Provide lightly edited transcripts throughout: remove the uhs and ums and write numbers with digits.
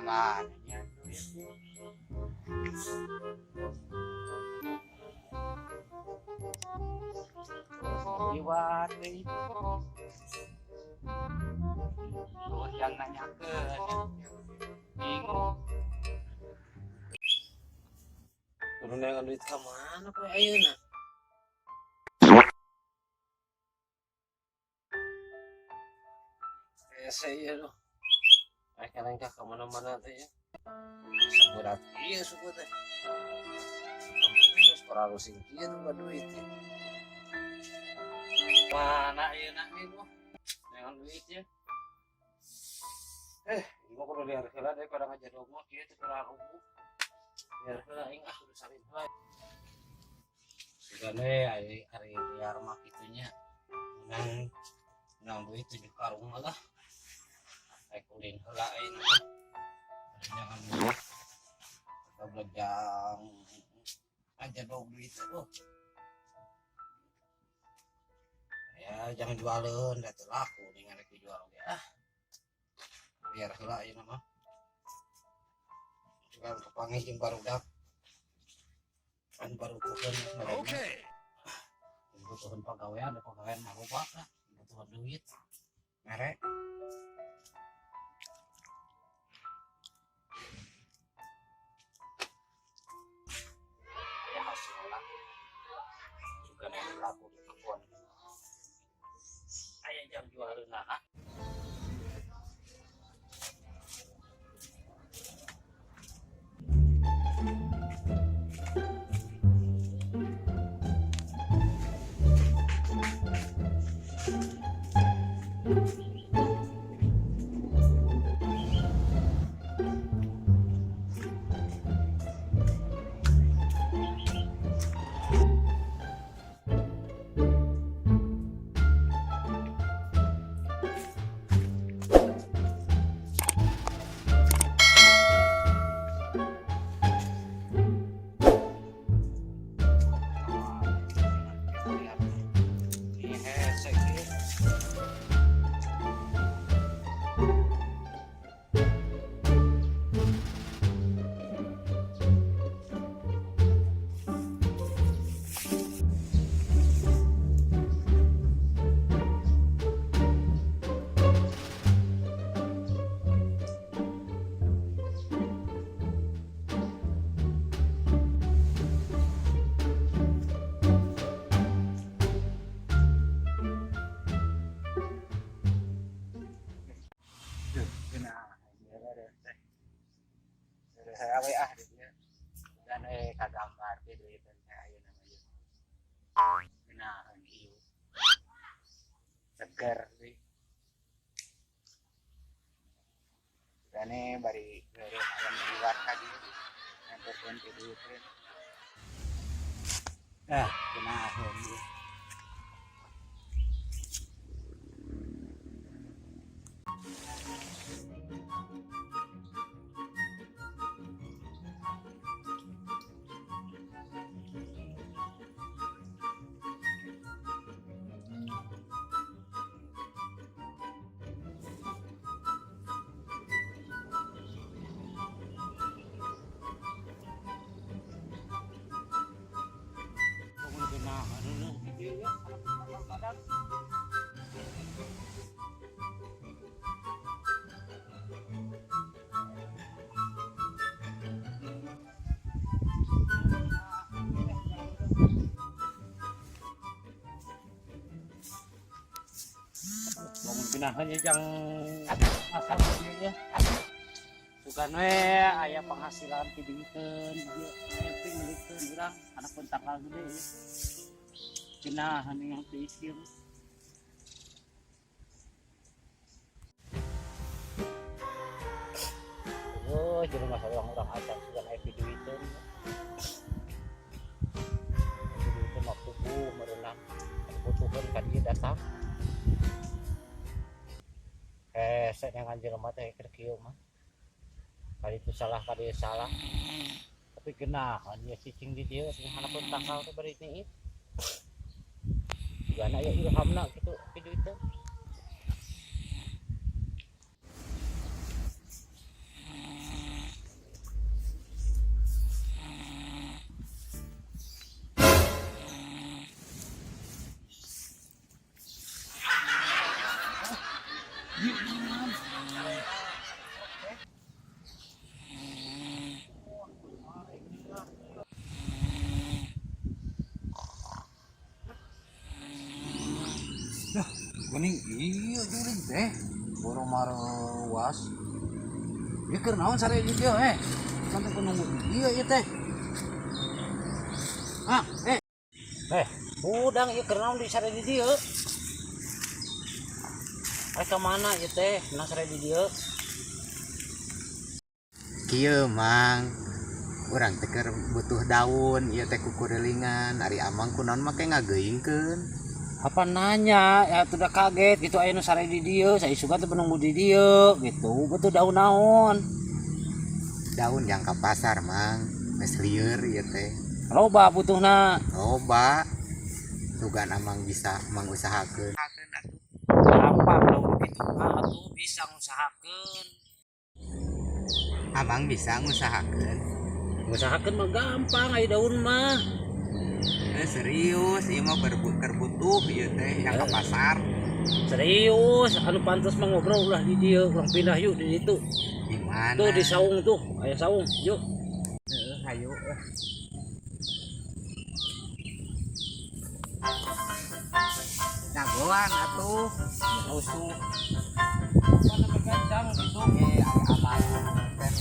Ka mana nya duit? Liwat deui. Tuh yang nanyakeun. Bingung. Kudu neangan duit ka mana poe ayeuna? Hese ieu duh. Rek lengkah ka mana-mana teh ya. Saberat ieu suku teh. Kamana geus pararusing kieu tuh duit teh. Mana ieu na ieu neangan duit ya. Ieu mah kudu liar heula daripada ngajadog mah kieu teh rubuh. Liar heula aing ah, kudu salin heula. Sugane ari ari liar mah kitu nya. Menang menang duit 7 karung mah lah. Rek ulin heula aing mah. Jangan duit. Goblok jang ngajadog duit aduh. Ya jangan jualeun da teu laku ningan rek dijual oge ah. Biar heula ayeuna mah. Sugan kapanggih jeung barudak. Anu barutukeun mereka. Okay. Butuhan pagawean, da pagawean mah loba lah, butuhan duit. Mere. Ya hasilna. Sugan aya laku di kebon. Aya jam jualeunana. Ini hese kieu. Duh, nah, teh. Saya we ah di dieu. Dan kagambar teh duiteun teh ayeuna mah ieu. Geunaheun ieu. Seger deui. Sugane bari geureun aya nu liwat ka dieu. Nempokeun ti duiteun. Ah, geunaheun ieu. Bangun geunaheun kieu ya. Badan. Bangun geunaheun ya jang asal kieu ya. Sugan we aya penghasilan ti duiteun ieu penting duiteun urang anak pun tanggal gede ya. Geunaheun yang teu ieu. Oh, jadi masa orang-orang acan sugan aya piduiteun. Piduiteun mah puguh meureunang. Butuheun ka dieu datang. Hese nyangan jelema teh keur kieu mah. Kali itu salah, kali itu salah. Tapi geunaheun ieu cicing di dieu sing hanapeun tangkal teh bari niit. Jigana aya ilhamna kitu piduiteun. Geuning ieu jurig teh. Borong marewas. Ieu keur naon sare di dieu eh? Kan teh nunggu di dieu ieu teh. Ah, eh. Eh, budang ieu keur naon di sare di dieu? Eh, ka mana ieu teh? Nah sare di dieu. Kieu Mang, urang teh keur butuh daun ieu teh kukurilingan, ari Amang kunaon make ngageuingkeun. Apa nanya ya tuh udah kaget gitu aya nu sare di dieu, saya suka teh menunggu di dieu gitu. Butuh daun naon? Daun yang ka pasar Mang, geus lieur ieu teh. Loba butuhna. Loba. Sugan Amang bisa mangusahakeun. Gampang daun gitu mah atuh bisa ngusahakeun. Amang bisa ngusahakeun. Ngusahakeun mah gampang aya daun mah. Eh, serius, ieu mah keur butuh ieu teh yang ka pasar. Serius, anu pantas mah ngobrol ulah di dieu, urang pindah yuk di ditu. Di mana? Tuh di saung tuh, aya saung, yuk. Heeh, hayu. Dagoan atuh. Rusuh. Mana begancang gitu. Eh, Amang teh.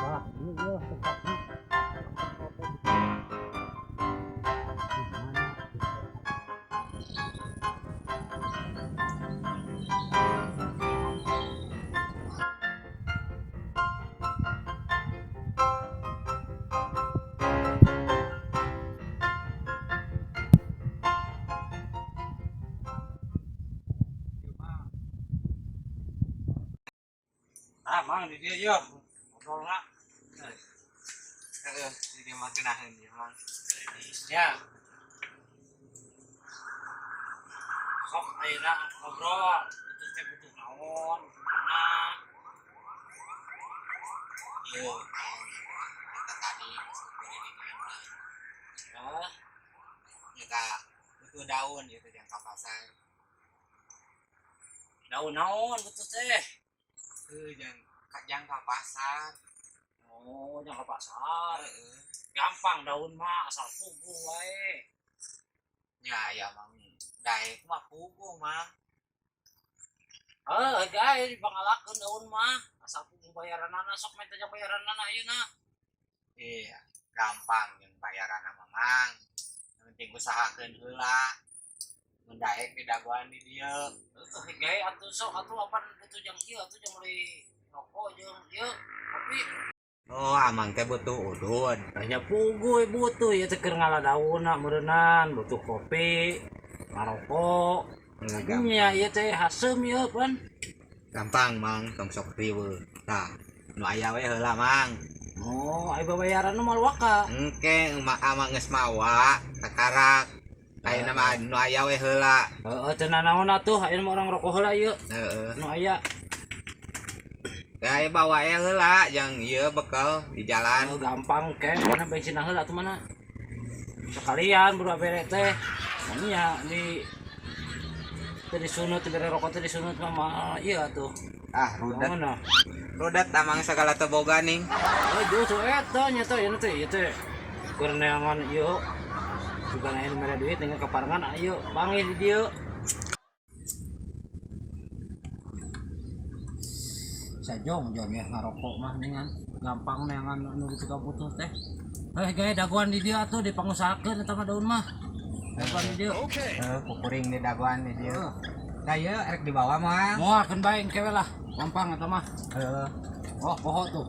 Wah, ini ya tempatnya. Ah, Mang di dieu yeuh. Ngobrolna. Heeh, ini mah geunaheun ieu Mang. Ya. Sok ayeuna ngobrol, butuh teh butuh naon, mana? Ieu Mang, eta tadi geus kukurilingan Mang. Ya, Nya butuh daun ieu teh yang ka pasar. Daun naon butuh teh? Heuh, jang ka pasar. Oh, jang ka pasar. Heeh. Gampang daun mah asal puguh wae. Nya aya Mang, daek mah puguh Mang. Heuh, gae dipangalakeun daun mah. Asal puguh bayaranana sok minta jang bayaranana ayeuna. Iya, gampang jeung bayaranna mah Mang. Yang penting usahakeun heula. Mun daek didagoan di dieu. Heuh, gae atuh sok atuh apan butuh jang ieu atuh jang meuli rokok jeung ieu kopi. Oh, Amang teh butuh udud. Nya puguh butuh ieu teh keur ngala daunna meureunnan, butuh kopi, ngarokok. Nya ieu teh haseum ieu pan. Gampang Mang, tong sok riweuh. Tah, nu aya we heula Mang. Oh, aya babayaran mah waka. Engke Amang geus mawa takarak. Ayeuna mah nu aya we heula. Heeh, teu nanaon atuh, ayeuna mah urang rokok heula ieu. Heeh. Nu aya. Ya bawa we heula jang ieu bekal di jalan. Oh, gampang ke, mana bensin heula atuh mana. Sekalian berdua bere teh. Nya di teu disunut, teu bere rokok teh disunut mah mahal ieu atuh. Ah, rudet. Mana? Rudet Amang segala teu boga ning. Oh, justru eta nya teh ieu teh ieu teh. Keur neangan ieu. Juga aya nu mere duit dengan keparengan ayo panggil di dieu. Sajong jong ya ngarokok mah dengan gampang neangan anu gitu butuh teh. Eh gae dagoan di dieu atuh dipangusahakeun eta mah daun mah. Dagoan di dieu. Heuh, kukuring di dagoan di dieu. Heeh. Tah ieu rek dibawa moal. Moal keun bae engke we lah. Gampang eta mah. Heeh. Oh, poho tuh.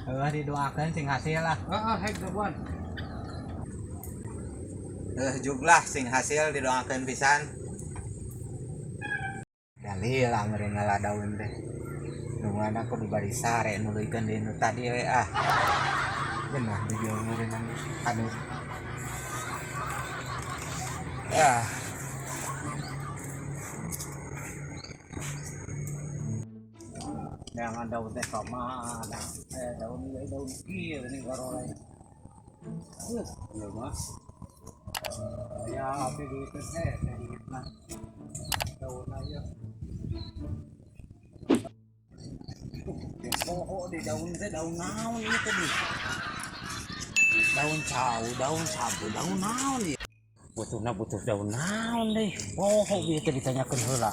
Heuh, didoakeun sing hasil lah. Heeh, hek dagoan. Heuh, juglah sing hasil didoakeun pisan. Dalil lah meureun ngala daun teh. Nungguan aku di bari sare nuluykeun deui nu tadi we ah. Geunah di dieu meureun anu. Ah. Jangan daun teh ka mana? Eh, daun ieu, daun kieu ini garoleh. Ieu mah. Ya, api duit teh teh duitna. Daun aya. Pokok di daun teh daun naon ieu teh di? Daun cau, daun sabu, daun naon ieu? Butuhna butuh daun naon deh. Pokok ieu teh ditanyakeun heula.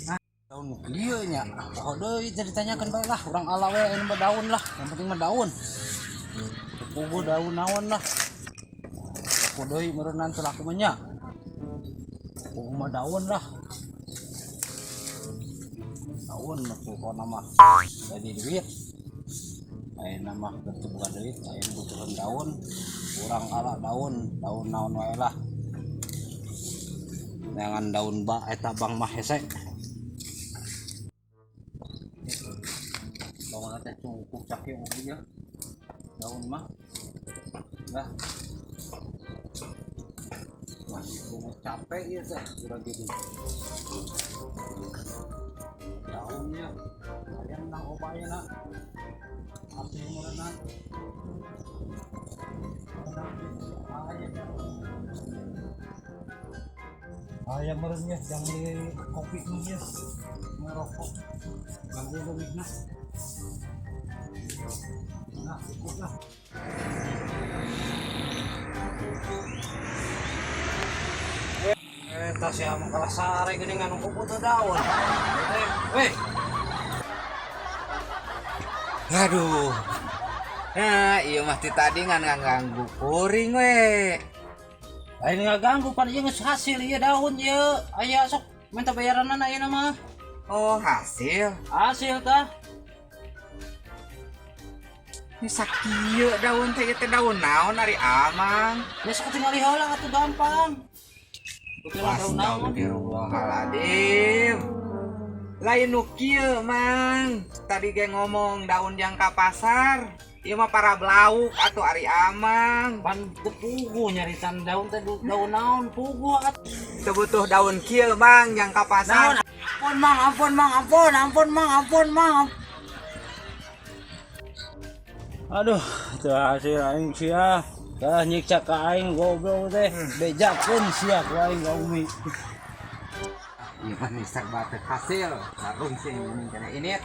Ah, daun kieu nya. Pokok deui teh ditanyakeun bae lah, urang ala we ini mah daun lah, yang penting mah daun. Puguh daun naon lah. Pokok deui meureunnan teu laku mah nya. Puguh mah daun lah. Daun mah pokona mah jadi duit. Ayeuna mah teu bukan duit, ayeuna butuhan daun. Urang ala daun, daun naon wae lah. Neangan daun ba eta bang mah hese. Daun teh cukup caki oge ya. Daun mah. Lah. Wah, itu mah capek ya teh urang gini. Daunnya lumayan lah obatnya. Hasil merenang. Ayam merenya jangan beli kopi nih ya, ngerokok, ganggu lebih nah. Nah, cukup lah. Eh, tas ya mangkalah sare geuning anu butuh daun. Eh, weh. Aduh. Nah, ieu mah ti tadi ngan ngaganggu kuring we. Lain ngaganggu pan ieu geus hasil ieu daun ieu. Aya sok minta bayaranna ayeuna mah. Oh, hasil. Hasil tah. Ini sakieu daun teh ieu teh daun naon ari Amang? Ya sok tinggal heula atuh gampang. Beukeun daun naon. Astagfirullahaladzim. Lain nu kieu, Mang. Tadi ge ngomong daun jang ka pasar. Ieu mah para blauk atuh ari Amang. Pan teu puguh nyaritan daun teh daun naon puguh atuh. Teu butuh daun kieu, Mang, jang ka pasar. Naon? Ampun Mang, ampun Mang, ampun, ampun Mang, ampun Mang. Aduh, teu hasil aing sia. Tah nyiksa ka aing goblok teh. Bejakeun sia ku aing ka Umi. Ieu mah nisar batek hasil. Sarung sih ini kana ini.